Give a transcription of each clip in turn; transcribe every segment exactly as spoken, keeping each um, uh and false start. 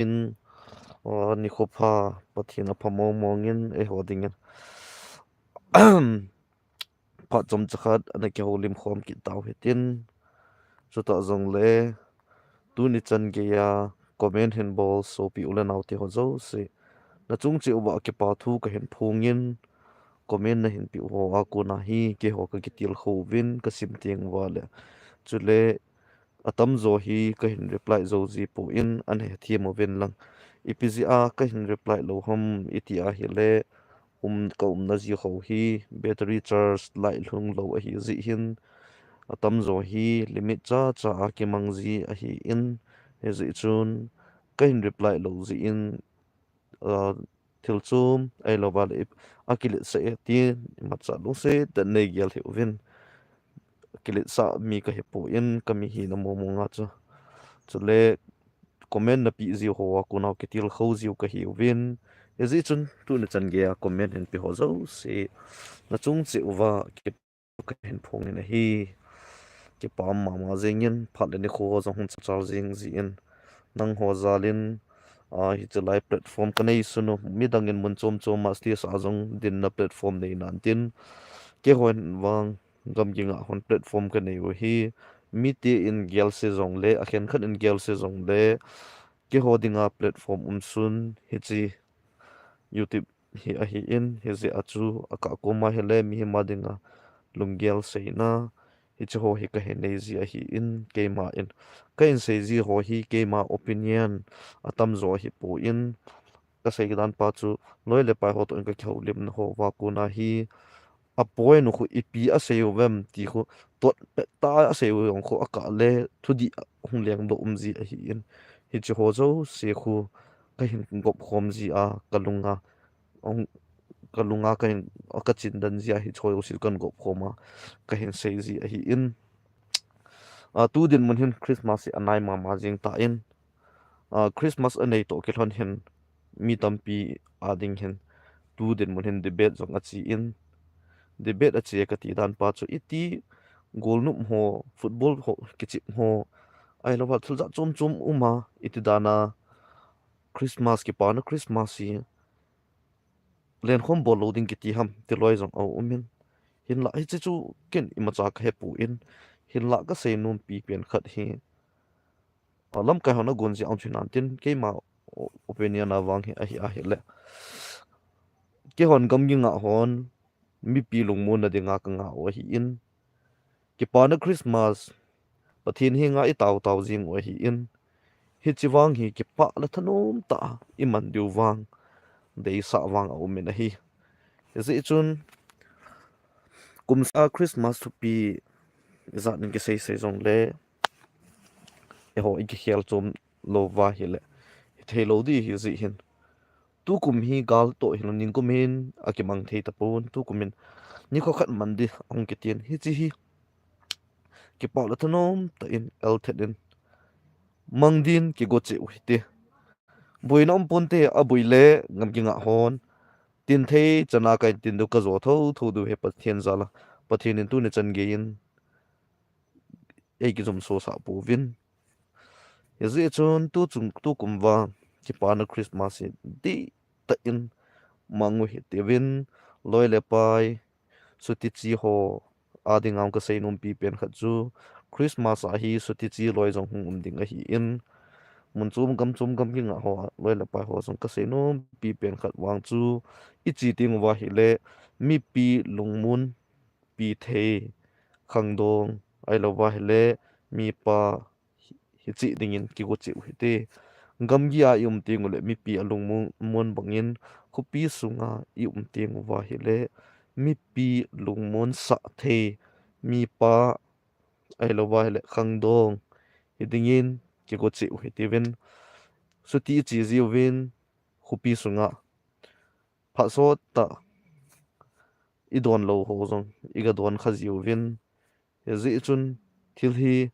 in, uh, nikho pha, Pathen apha mong mong in, eiho dingin phat chomcha khat ana kihoulim khom kit tau hitin. Chutah jongle, tuni chan geiya comment hin bol sopi u le nao te ho jouse, nachung cheh uva kipa thu kahin phongin, comment nahin peh u ho a kona hi keiho kakitilkhou uvin, kasim teng uva le, chule atamjo hi kahin reply jou ji poi, ana hethem uvin lang. Ipi jeh a kahin reply lou ham iti ahile, um, kaumna ji ho hi battery charge light lhung lou ahi jeh hin, atamjo hi limit chacha a kimang ji ahin, hijeh chun kahin reply lou jeh in, ah, thil chom ahilouva le akiletsah e tin imacha lungset tah in neigel hih uvin. Kiletsah mi kahipoi, kami hina mong mong a chu. Chule comment napeh jiu ho a kona kitilkhou jiu kahiuvin. Hijeh chun tuni chan geiya comment hin pe ho jouse, nachung cheh uva kipa kahin phongin ahi. Kipa mama jengin, phat le nikho ho jong hung chal jing jin, nangho jal in, ah, hiche lai platform kanei sun u, midang in mun chom chom a stage a jong dinna platform nei nan tin, keihon vang gamgi ngah hon platform kanei u hi, mite in gelse jongle, akhenkhat in gelse jongle, keiho dinga platform um sun hiche YouTube hi ahin, hijeh a chu akah koma hile mihem a dinga lunggel seina, hiche ho hi kahin nei ji ahin, keima in kahin sei ji ho hi keima opinion atamjo ahipoi, kasei dan pa chu loi le pai ho toh in kakihoulimna ho va kona hi, apoint u khu ipi asei uvem ti khu, tot pet tah a asei u jong khu akah le thudih hung lengdoh um ji ahin, hiche ho jouse khu kahin gop khom ji a, kalunga, kalunga kahin, kachindan ji a, hiche ho jouse kahin gop khom a, kahin sei ji ahin. Ah, tu dinmun hin Christmas hi anai mama jeng tan, ah, Christmas anei toh kilhon hin mi tampi a ding hin tu dinmun hin debate jong achen, debate ache kati dan pa chu iti golnop ho, football ho, kichep ho, ahilouva thil jat chom chom um a, iti dan a Christmas, kipana Christmas hi lenkhom bol lou ding kiti ham ti loi jong aumin. Hinla hiche chu ken imacha kahepon, hinla kasei nompi pen khat hi, ah, lamkai hon agon jeh a hung chu hinan tin, keima opinion a vang hi ahi ahile, keihon gamgi ngah hon mipi lungmonna dinga kangah u ahin, kipana Christmas Pathen henga itao tao jing u ahin, hiche vang hi kipah le thanom tah a iman diu vang deisah vang aumin ahi. Hijeh chun kumseh a Christmas thupi ijat in kisei sei jongle, eiho ikikhel chom louva hile hithei lou ding ahi jeh hin, tukum hi gal toh hilou, ningkum hin akimang thei tapon, tukum in nikho khat man ding ahung kitin, hiche hi kipah le thanom tah in elthet in mang din kigo cheh u hite. Boina um ponte, aboi le gamgi ngah hon tin thei chana kahin tin diu, kajo thotho diu hi Pathen jal a, Pathen in tuni chan gei in eikijumso sah pouvin. Hijeh chun tuchung, tukum vang kipana Christmas hi dihtah in mang u hite uvin, loi le pai, chuti che ho a dinga kasei nompi pen khat chu, Christmas a hi chuti che loi jong hung um ding ahin, mun chom gam chom gamgi ngah ho a loi le pai ho jong kasei nompi pen khat vang chu, iche teng uva hile mipi lungmon pi thei khangdong, ahilouva hile mipa hi, hiche dingin kigo cheh u hite. Gamgi a ium teng ule mipi alungmon, mon bangin khopi sunga ium teng uva hile mipi lungmon sah thei mipa, ahilouva hile khangdong hidingin kigo cheh u hite uvin. Chuti iche jiuvin khopi sunga phat sot tah idon lou ho jong iga don kha jiuvin. Hijeh chun thil hi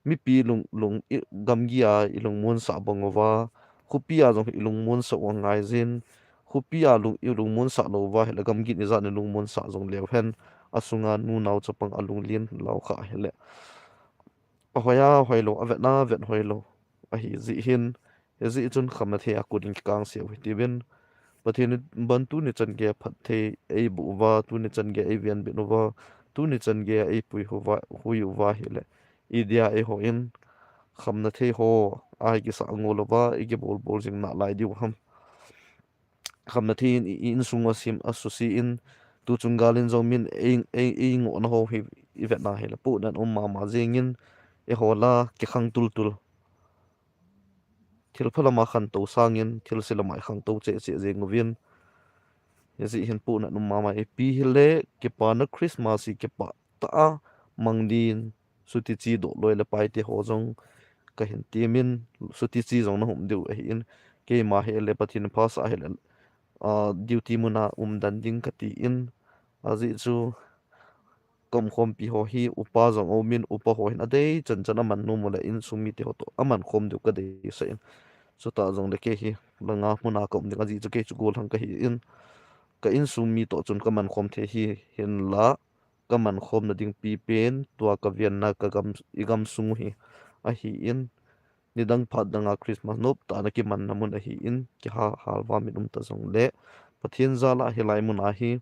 mipi lung, lung, i, gamgi a ilungmon sah bang uva, khopi a jong ilungmon sah u angai jin, khopi a lung, ilungmon sah lou uva hile gamgi in ijat in ilungmon sah jong leu hen, asunga nu nao chapang alunglen lou kha hile ahoi a hoilou, avet a vet hoilou ahi jeh hin, Hijeh chun khamna thei a kon in kikang seh u hitiuvin. Pathen in ban tuni chan geiya phatthei eiboh uva, tuni chan geiya eivenbit uva, tuni chan geiya eipui uva, hui uva ahile, idia eiho in khamna thei ho a ikisah ngol uva, ikibol bol jing nalai diu ham. Khamna thei in i, i insung u asim, asuse in, tuchung gal in jong min ei, ei, eingohna ho hi ivet na hile, pohnat um mama jengin, eiho la kikhang tultul. Thil pha lama khantou sangin, thil se lama ikhangtou cheh cheh jeng uvin. Hijeh hin pohnat um mama, ipi hile, kipana Christmas hi kipah tah a mang din, suti chi doh loi le paite ho jong kahin temin, suti chi jong nahum diu ahin, keima hile Pathen in phasah hile, ah, duty muna umden ding katin, ajeh chu kaumkhompi ho hi upa jong aumin, upa ho hin adei chan chan aman nom ule insung mite ho toh aman khom diu kadeisah in. Chutah jongle kei hi langa muna kaum ding ajeh chu kei chu gollhang kahin, ka insung mi toh chun kaman khom thei hi, hinla kaman khomna ding pipen tua kavenna kagam, igamsung u hi ahin, nidang phat danga Christmas noptah na kimanna mun ahin, kihahal va min um ta jongle, Pathen jal a hilai muna hi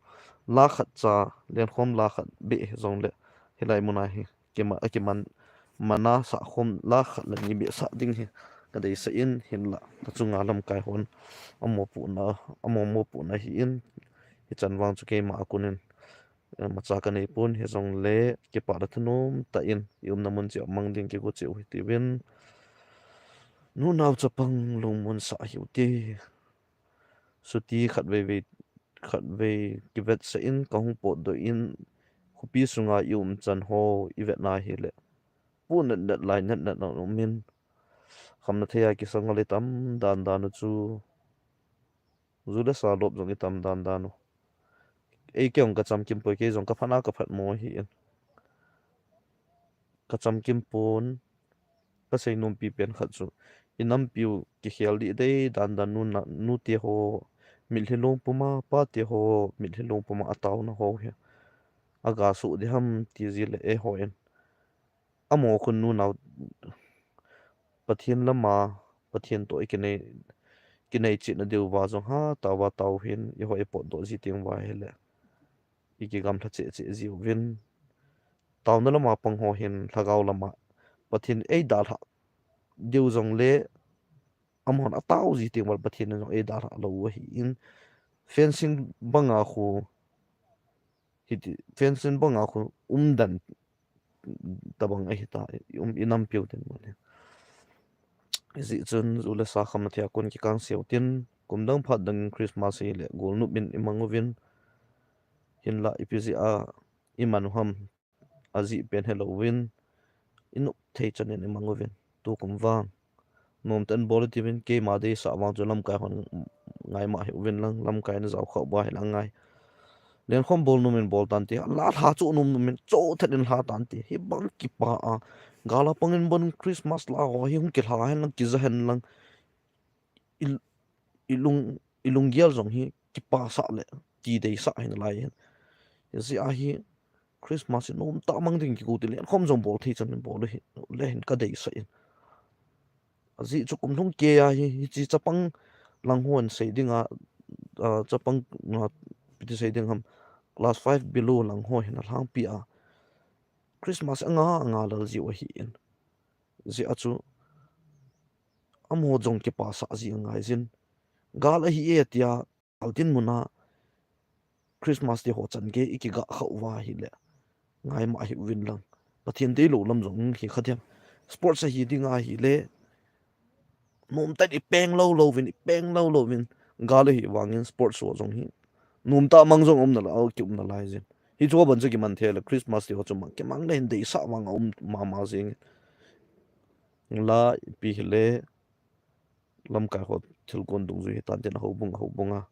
la khat cha, lenkhom la khat beh hijongle, hilai muna hi kima, akiman, mana sah khom la khat le ni beh sah ding hi kadeisah in, hinla kachunga lamkai hon amopohna, amomopohna ahin, hichan vang chu keima a kon in, eh, imacha kaneipon, hijongle kipah le thanom tah in iumna mun cheh a mang ding kigo cheh u hitiuvin. Nunao chapang lungmonsah hiute. Chuti khatvei vei, khatvei kivetsah in kahung potdoh in, khopi sunga iumchan ho ivet na hile, pohnat nat lai nat nat aumin, khamna thei a kisang ngol itam dan dan u chu, ju le sa lop jong itam dan dan u. Ei kei jong kachamkim poi, kei jong kaphatna kaphatmo ahin, kachamkim pon. Kasei nompi pen khat chu, inampiu kikhel dih dei dan dan, nuna, nute ho mitlhi long puma, pate ho mitlhi long puma ataona ho hi aga soh diham ti jile, eihon amaho khun nunao Pathen lama, Pathen toh ikinei, kinei chetna diuva jong hatah uva tao hin, eiho ipotdoh ji teng uva hile, ikigamlha cheh cheh jiuvin. Taona lama pang ho hin lhagao lama Pathen eidalhah diu jongle, amahon atao ji teng uva Pathen in jong eidalhah lou u ahin, fencing banga khu, hiti, fencing banga khu umden tabang ahita, um, inampiu dinmun hi. Hijeh chun ju le sa khamna thei a kon kikang seh u tin, kum dang phat dang Christmas hile golnop in imang uvin, hinla ipi jeh a iman u ham, ajeh pen helouvin, inop thei chan in imang uvin, tukum vang nomtah in bol itiuvin, keima deisah vang chu lamkai hon ngaima hih uvin lang, lamkai in jaokha uva hilang ngai. Lenkhom bol nom in bol tante, la lha chu nom nom in chothet in lha tante, hibang kipa a, gal a pang in bon Christmas la ho hi hung kilha hen lang, kija hen lang, i, ilung, ilunggel jong hi kipasah le kideisah hi nalai hin. Hijeh a hi Christmas hi nomtah mang ding kigo ti, lenkhom jong bol thei chan in bol u hi, le hin kadeisah in. Ajeh chu kum lhung keiya hi, hiche chapang lang hon sei dinga, ah, chapang, ah, ipi ti sei ding ham, class five below lang ho hin alhangpi a Christmas anga anga lel jiu ahin. Hijeh a chu amaho jong kipasah ji angai jin. Gal ahi e tia, gal dinmun a Christmas ti ho chan gei ikigah khah uva hile, ngaima hih uvin lang, Pathen deilou lam jong hi kha diam. Sports ahi dinga hile, nomtah in ipeng lou louvin, ipeng lou louvin, gal ahi vangin sports ho jong hi nomtah mang jong um nalai, kium nalai jin. Hichu abon chu kiman thei le, Christmas ti ho chu mang, kimang le hin deisah vang aum mama jengin. La ipi hile, lamkai ho thilgon dungjui hitan tin, houbung, houbung a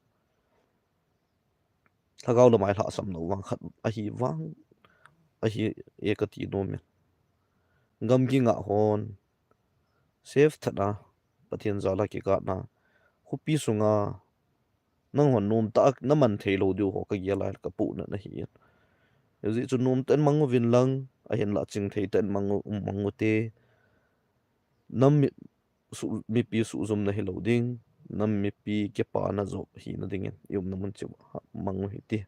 lhagao lama ilhahsam lou vang khat ahi vang, ahi e kati nom in. Gamgi ngah hon, safe thet a, Pathen jal a kikatna, khopi sunga, nanghon nomtah a naman thei lou diu ho kagel a kapohnat ahin. Hijeh chun nomtah in mang uvin lang, ahinlah chingthei tah in mang u, mang ute. Nam mi, mipi suhzumna hilou ding, nam mipi kipana joh hina dingin i umna mun cheh uva mang u hite,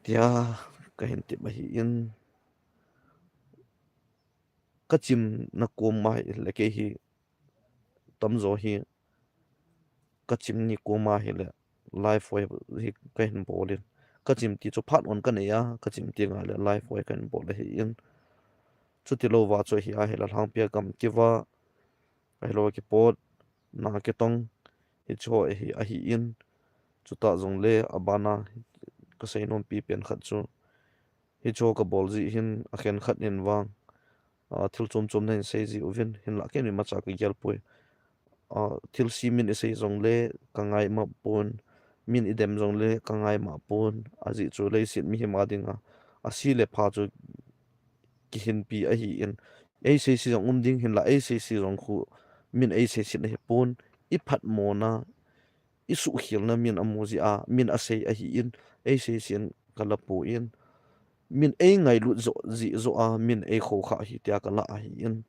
tia kahin tep ahin. Kachimna koma hile kei hi tamjo hi kachim ni koma hile live hoi hi kahin bol in, kachim ti chu phat on kanei a, kachim ti ngai le live hoi kahin bol ahin. Chutilouva chu hi ahile Lhangpia gamkiva, ahilouva kipot, na kitong, hicheho hi ahin. Chutah jongle abana kasei nompi pen khat chu, hicheho kabol jeh hin akhenkhat in vang thil chom chom nahin sei ji uvin, hinlah keini macha kagelpoi. Thilse min isei jongle kangaimapon, min idem jongle kangaimapon. Ajeh chu leiset mihem a dinga ase le pha chu kihinpi ahin. Eiseise jong um ding, hinlah eiseise jong khu min eiseise ahipon, iphatmona, isuhkhelna min amu jeh a min asei ahin, eiseise in kalapoi. Min eingailut joh jeh joh a min eikhoukhah ahi tia kalah ahin.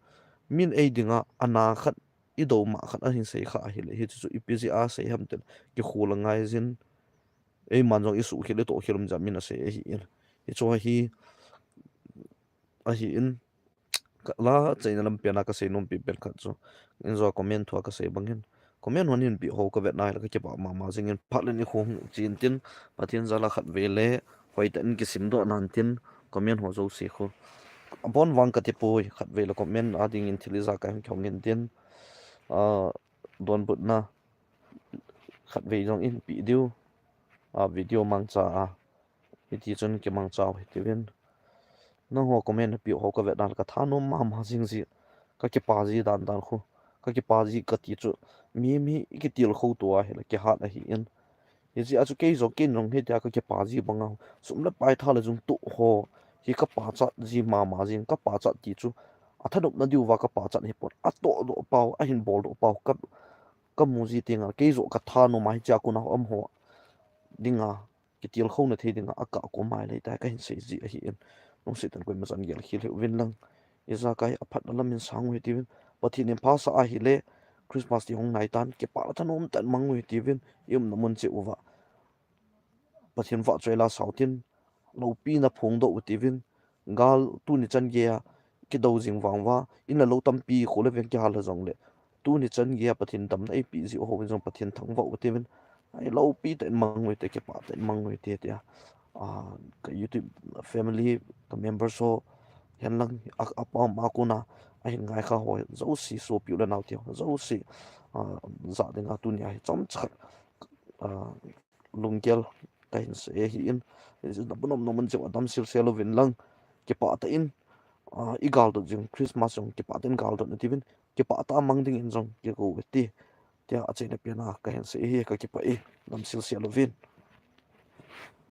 Min eidinga ana khat, idouma khat ahin seikhah ahile hichu chu ipi jeh a sei ham tin kikhol angaijin. Eiman jong isuhkhel itohkhel um jeh a min asei ahin. Hichu hi ahin. Kalah chaina lampen a kasei nompi pen khat chu, injo comment thua kasei bangin, comment hon hinpeh ho kavet nahile kakipah mama jingin, phat le nikho hung chen tin, Pathen jal a khatvei le hoitah in kisimdoh nan tin, comment ho jouse khu abon vang katipoi, khatvei le comment a dingin thil ijakai hung kihong in tin, donbutna khatvei jong inpeh diu, video mangcha a, hitichun kimangchau hitiuvin. Nangho comment napeh ho kavet nale kathanom mama jing ji, kakipa ji dandan khu, kakipa ji kati chu, mi mi ikitilkhou to ahile kihat ahin. Hijeh a chu kei jong ken jong hitia kakipa ji banga sum le pai tha le jungtoh ho hi kapachat ji mama jing, kapachat ti chu athanopna diuva kapachat hipon, atohdoh pau, ahin boldoh pau kamu ji tengle kei joh kathanoma hichea kona umho dinga kitilkhouna thei dinga akah koma ahile hitia kahin sei ji ahin. Lungset tah in koima chan gelkhel hih uvin lang, ijakai aphatna lam in sang u hitiuvin. Pathen in phasah ahile Christmas ti hung naitan, kipah le thanom tah in mang u hitiuvin, iumna mun cheh uva Pathen vahchoi la sao tin, loupina phongdoh u tiuvin. Gal tuni chan geiya kidou jing vang uva, in le lou tampi kho le veng kihal le jongle, tuni chan geiya Pathen damna eipeh jeh u hou in jong Pathen thangvah u tiuvin. Loupi tah in mang u hite, kipah tah in mang u hite tia ka YouTube family, ka members ho, henlang apa ma kona ahin ngaikha ho jouse, sopi u le nao te jouse jat dinga tunia hi chomcha khat lunggel kahin sei ahin. Napu nomnom mun cheh uva damselsel uvin lang, kipah tah in igaldot jing, Christmas jong kipah tah in galdot u tiuvin, kipah tah a mang dingin jong kikou u hite, tia achaina pen a kahin sei ahi. Kakipah e, damselsel uvin.